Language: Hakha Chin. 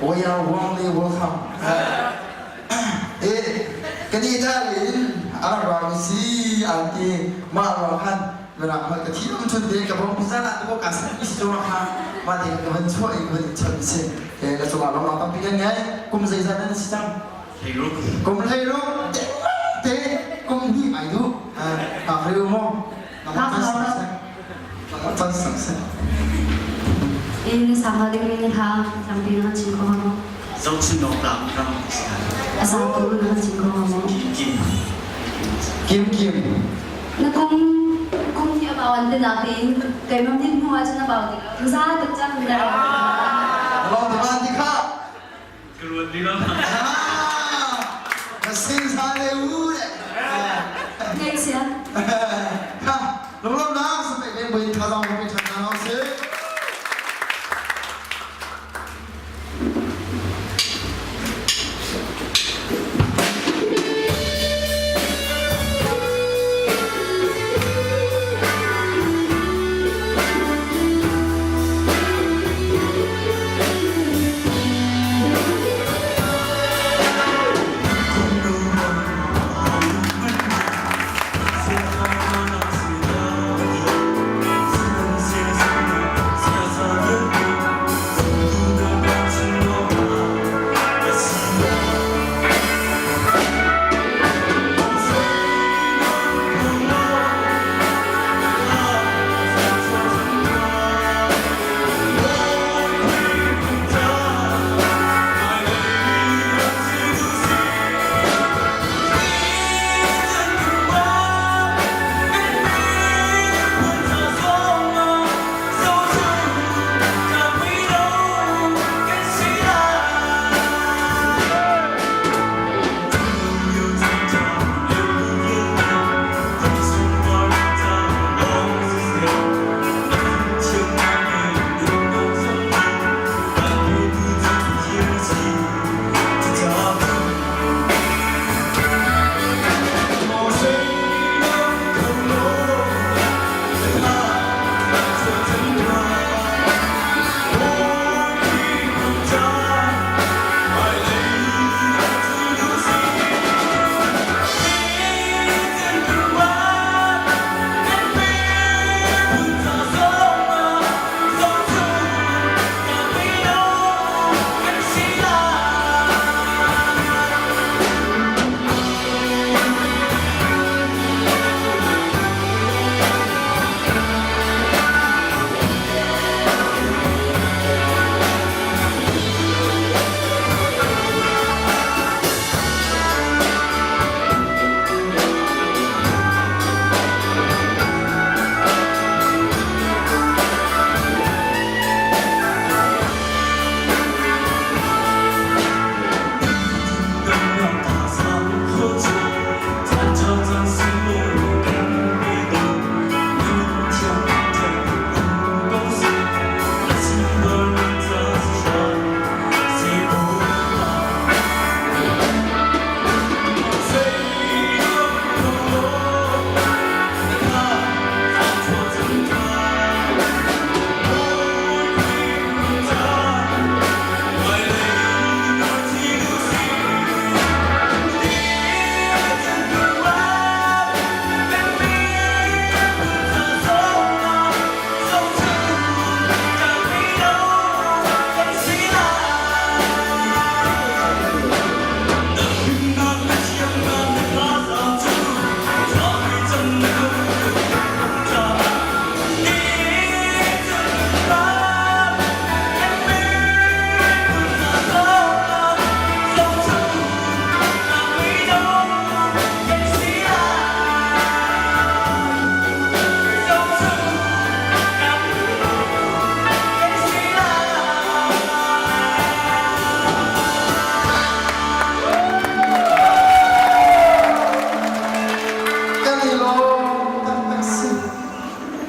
We are warmly welcome. Eh, kan i dah in a rak rami si an ti mah ruang khan mirang holh ka thiam chun te ka bong pizza lah tu ka san isi tu kha ma te ka van chuah i ka van chon si eh na cungah lawmnak tampi kan ngei kum zeizat nan si cang Hleiruk. Kum 16 te kum hnih ai duh. Ha hreu mo. Chan sang se. In sang ding in kha tampi na chim ko mo. Zohchun awk tlak ram A sang tu na chim ko mo. Kim. Kim Kim. Na kum kum hi a bau an te nak in keimah din hnu ah cun a bau ti lo. Za tuk cang da. Lo te ma ti kha. Ka ruat li lo.